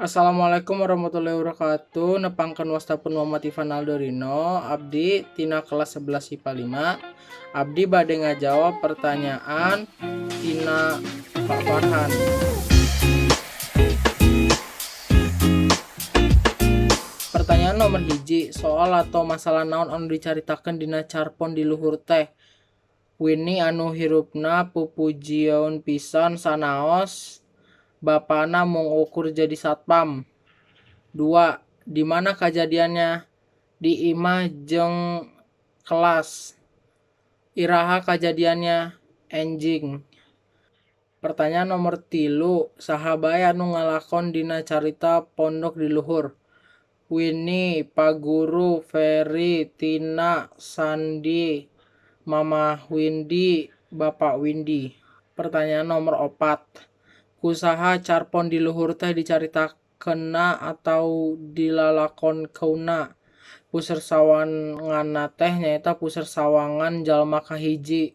Assalamualaikum warahmatullahi wabarakatuh. Nepangkeun wasta pun Muhammad Ivan Aldorino, abdi tina kelas 11 IPA 5. Abdi bade ngajawab pertanyaan tina Pak Farhan. Pertanyaan nomor 1, soal atau masalah naon anu dicaritakeun dina carpon di luhur teh? Winnie anu hirupna pupujieun pisan sanaos bapana mung ukur jadi satpam. 2. Di mana kajadianna? Di imah jeung kelas. Iraha kajadianna? Enjing. Pertanyaan nomor 3, saha bae anu ngalakon dina carita Pondok di Luhur? Winnie, Paguru, Ferry, Tina, Sandi, Mamah Windy, Bapak Windy. Pertanyaan nomor 4, ku saha carpon di luhur teh dicaritakeunna atau dilalakonkeunna? Puseur sawanganna teh nyaeta puseur sawangan jalma kahiji.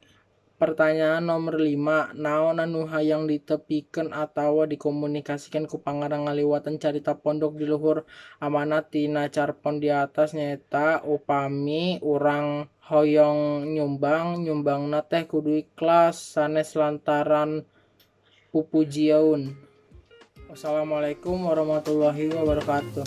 Pertanyaan nomor 5, naon anu hayang ditepikeun atawa dikomunikasikeun ku pangarang ngaliwatan carita Pondok di Luhur? Amanat tina carpon di atas nyaeta upami urang hoyong nyumbang, nyumbangna teh kudu ikhlas sanes lantaran pupujieun. Wassalamualaikum warahmatullahi wabarakatuh.